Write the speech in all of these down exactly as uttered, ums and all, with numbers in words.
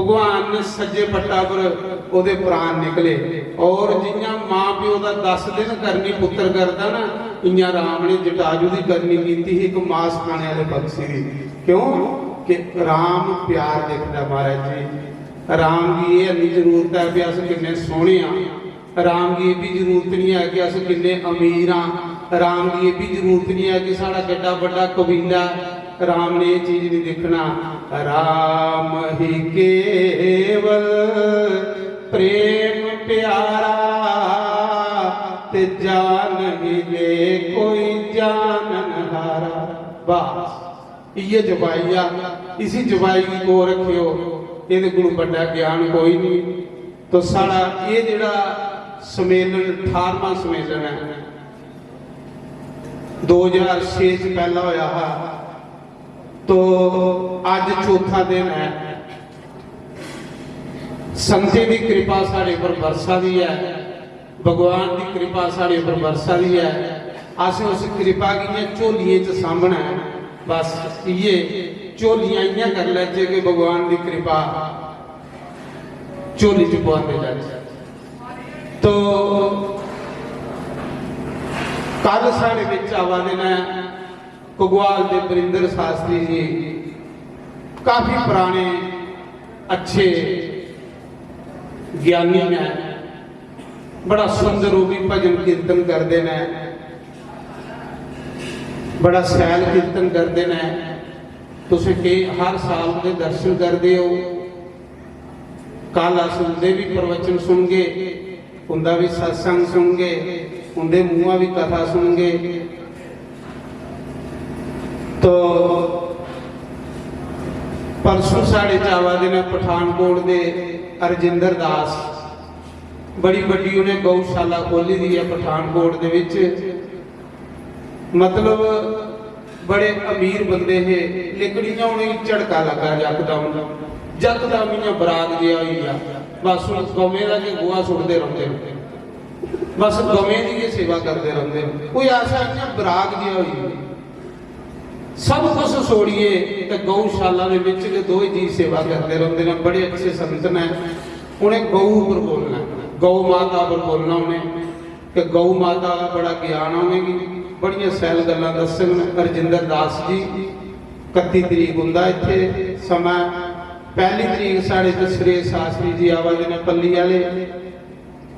भगवान ने सज्जे पट्टा पर ओह्दे प्राण निकले। और जियां मां प्यो दा दस दिन करनी पुत्तर करदा ना, इयां राम ने जटाजू दी करनी कीती ही इक मास खाने आह्ले पक्षी दी। क्यों? कि राम प्यार दिखदा महाराज जी। राम गी एह् निं जरूरत ऐ कि अस किन्ने सोह्ने आं, राम गी एह् बी जरूरत निं ऐ कि अस किन्ने अमीर आं, राम गी एह् बी जरूरत निं ऐ कि साढ़ा किड्डा बड्डा कबीला ऐ। राम ने एह् चीज निं दिक्खना। राम ही केवल प्रेम प्यारा, ते जान ही ले कोई जानन हारा। बस इयै जपाई आ, इसी जपाई गी को रखेओ, एह्दे कोलू बड्डा ज्ञान कोई नहीं। तो साढ़ा एह् जेह्ड़ा सम्मेलन, अठारहवां सम्मेलन ऐ, दो हज़ार छे च पैह्ला होया हा, तो अज्ज चौथा दिन ऐ। संतें दी कृपा साढ़े पर बरसा दी ऐ, भगवान दी कृपा साढ़े पर बरसा दी ऐ। असें उस कृपा गी इ'यां झोलियें च सामना ऐ। बस इ'यै झोलियां इ'यां करी लैचे कि भगवान दी कृपा झोली च पांदे जाचे। तो कल साढ़े बिच आवा दे न घगवाल दे बरिंदर शास्त्री जी, काफी पुराने अच्छे ज्ञानी न, बड़ा सुंदर ओह् भी भजन कीर्तन करदे न, बड़ा सैल कीर्तन करदे न। तुसें केह् हर साल उं'दे दर्शन करदे ओ? कल अस उं'दे बी प्रवचन सुनगे, उं'दा बी सत्संग सुनगे, उं'दे मूंहा बी कथा सुनगे। तो परसों साढ़े च आवा दे न पठानकोट दे अरजिंदर दास, बड़ी बड्डी उ'नें गौशाला खोली दी ऐ पठानकोट दे विच। मतलब बड़े अमीर बंदे हे, लेकिन इ'यां उ'नेंगी झड़का लग्गा यकदम, यकदम इ'यां बराग जेहा होई गेआ। बस हुन गवें दा गै गोहा सुट्टदे रौंह्दे न, बस गवें दी गै सेवा करदे रौंह्दे न। कोई ऐसा इ'यां बराग जेहा होई गेआ। सब कुछ छोड़ियै ते गौशाला दे विच गै दोए जी सेवा करदे रौंह्दे न। बड़े अच्छे संत न, उ'नें गौ उप्पर बोलना, गौ माता उप्पर बोलना उ'नें। ते गौ माता दा बड़ा ज्ञान ऐ उ'नेंगी, बड़ियां शैल गल्लां दस्सङन। हरजिंदर दास जी, कत्ती तरीक उं'दा इत्थै समां ऐ। पैह्ली तरीक साढ़े च सुरेश शास्त्री जी आवा दे न पल्ली आह्ले,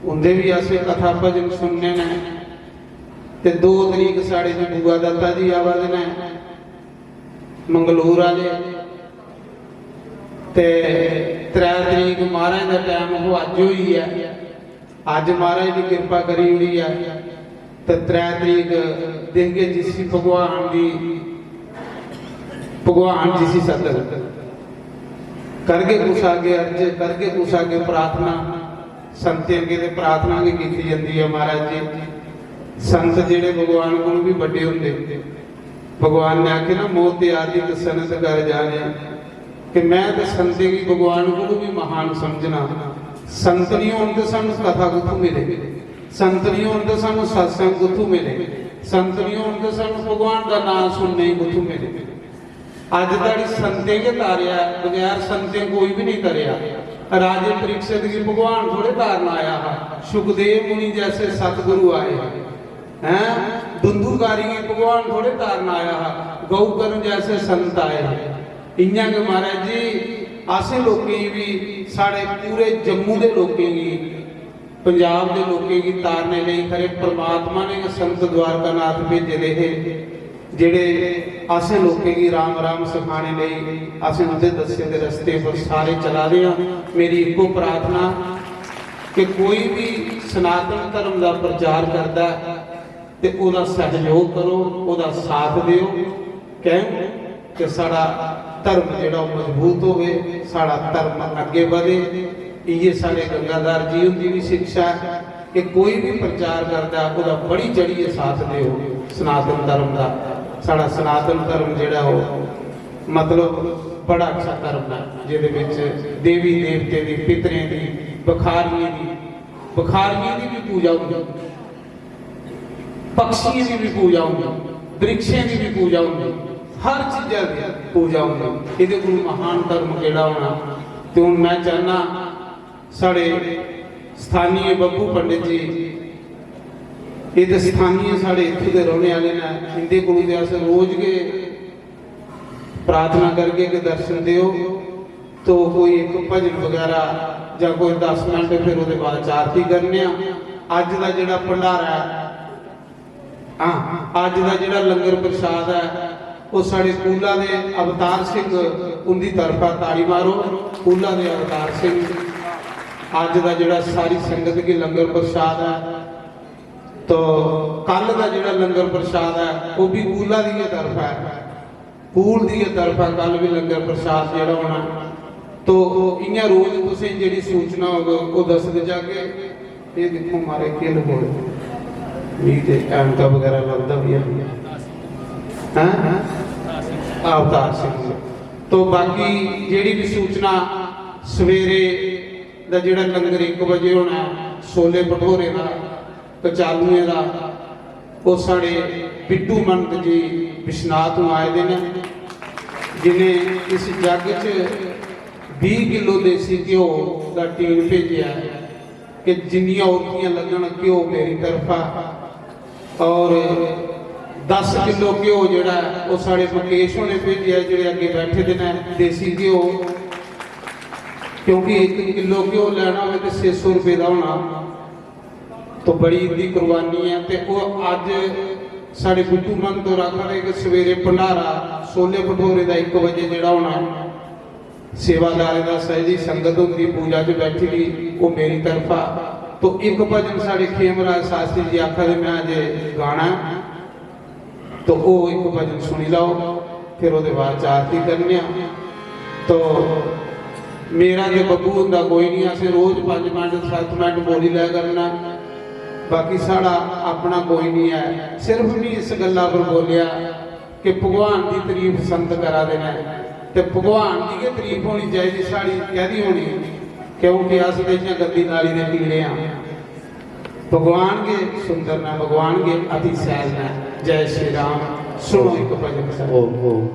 उं'दे बी असें कथा भजन सुनने न। ते दो तरीक साढ़े च बुआ दत्ता जी आवा दे न मंगलूर आह्ले। ते त्रै तरीक महाराज दा टैम ओह् अज्ज होई ऐ। अज्ज महाराज दी किरपा करी ओड़ी ऐ ते त्रै तरीक दिखगे जिसी भगवान दी, भगवान जिसी सद्दग। करगे कुसै अग्गें अर्ज, करगे कुसै अग्गें प्रार्थना, संतें अग्गें ते प्रार्थना गै कीती जंदी ऐ महाराज जी। संत जेह्ड़े भगवान कोलू बी बड्डे होंदे, भगवान ने आखे ना, "मोह त्याजित सनत कर जाने", कि मैं ते संतें गी भगवान कोलू भी महान समझना। संत नहीं होन ते सानू कथा कुत्थों मिले? संत नहीं होन ते सानू सत्संग कुत्थों मिले? संत नहीं होन ते सानू भगवान दा नाम सुनने गी कुत्थों मिले? अज धड़ी संतें गै तारेआ, बगैर संतें कोई भी नहीं तरेआ। राजे परीक्षित गी भगवान थोड़े तारन आया हा। सुखदेव मुनि जैसे सतगुरु आए हैं, दुंदुकारी गी भगवान थोड़े तारन आया हा, गौ कर्ण जैसे संत आए हैं। इयां गै महाराज जी, असें लोकें गी भी, साढ़े पूरे जम्मू दे लोकें गी, पंजाब दे लोकें गी तारने लेई खरे परमात्मा ने गै संत द्वारकानाथ भेजे दे हे, जेह्ड़े असें लोकें गी राम राम सखाने लेई असें उंदे दस्से दे रस्ते पर सारे चला दे आं। मेरी इक्को प्रार्थना कि कोई भी सनातन धर्म दा प्रचार करदा ऐ ते ओह्दा सैहयोग करो, ओह्दा साथ देओ। कैं कि साढ़ा धर्म जेह्ड़ा ओह् मजबूत होवे, साढ़ा धर्म अग्गें बधे। इ'यै साढ़े गंगाधर जी हुंदी बी शिक्षा ऐ कि कोई भी प्रचार करदा ऐ, ओह्दा बड़ी चढ़ियै साथ देओ सनातन धर्म दा। साढ़ा सनातन धर्म जेह्ड़ा ओह् मतलब बड़ा अच्छा धर्म ऐ, जेह्दे बिच देवी देवतें दी, पितरें दी, बखारियें दी, बखारियें दी भी पूजा होंदी, पक्षियें दी भी पूजा होंदी, वृक्षें दी भी पूजा होंदी, हर चीजा दी पूजा होंदी। एह्दे कोलू महान धर्म केह्ड़ा होना? ते हून में चाहना, साढ़े स्थानीय बब्बू पंडित जी, एह् ते स्थानीय साढ़े इत्थूं दे रौह्ने आह्ले न, इं'दे कोलू ते अस रोज गै प्रार्थना करगे कि दर्शन देओ। तो कोई इक भजन बगैरा जां कोई दस मिंट, फिर ओह्दे बाद च आरती करने आं। अज्ज दा जेह्ड़ा भंडारा ऐ, हां, अज्ज दा जेह्ड़ा लंगर प्रसाद ऐ, ओह् साढ़े कूला दे अवतार सिंह, उं'दी तरफा ताड़ी मारो, कूला दे अवतार सिंह। अज्ज दा जेह्ड़ा सारी संगत गी लंगर प्रसाद ऐ, तो कल दा जेह्ड़ा लंगर प्रसाद ऐ, ओह् भी कूला दी गै तरफा ऐ। कूल दी गै तरफा कल भी लंगर प्रसाद जेह्ड़ा होना। तो इ'यां रोज तुसें जेह्ड़ी सूचना होग, ओह् दसदे जागे। एह् दिक्खो मारे केह् लखोए, मिगी ते ऐनका बगैरा लभदा बी है। हैं? अवतार सिंह जी। तो बाकी जेह्ड़ी भी सूचना सवेरे दा जेह्ड़ा लंगर इक बजे होना ऐ, छोले भठोरे दा, कचालुएं दा, ओह् साढ़े बिट्टू मंत जी बिश्नाह तों आए दे न, जिनें इस जग च बीह् किलो देसी घ्यो दा टीन भेजेआ ऐ कि जिन्नियां औरतियां लग्गन, घ्यो मेरी तरफा। और दस किलो घ्यो जेह्ड़ा ऐ, ओह् साढ़े मुकेश होरें भेजेआ, जेह्ड़े अग्गें बैठे दे न, देसी घ्यो, क्योंकि इक किलो घ्यो लैना होऐ ते छे सौ रपेऽ दा होना। तो बड़ी इंदी कुर्बानी ऐ। ते ओह् अज्ज साढ़े बिट्टू मंत होर आखा दे कि सवेरे भंडारा, छोले भठोरे दा इक बजे जेह्ड़ा होना, सेवादारें दा, सजी संगत होंदी पूजा च बैठी दी, ओह् मेरी तरफा। तो इक भजन साढ़े खेमराज शास्त्री जी आखा दे, मैं अजे गाना ऐ, तो ओह् इक भजन सुनी लैओ, फिर ओह्दे बाद च आरती करने आं। तो मेरा ते बब्बू हुंदा कोई निं, असें रोज पंज मिंट, सत्त मिंट बोली लै करना, बाकी साढ़ा अपना कोई निं ऐ। सिर्फ मी इस गल्ला पर बोलेआ कि भगवान दी तरीफ संत करा दे न, ते भगवान दी गै तरीफ होनी चाहिदी, साढ़ी कैह्दी होनी? क्योंकि अस ते इ'यां गंदी नाली दे कीड़े आं। भगवान गै सुंदर न, भगवान गै अति सैल न। जय श्री राम। सुनो इक भजन साढ़ा। ओम, ओम।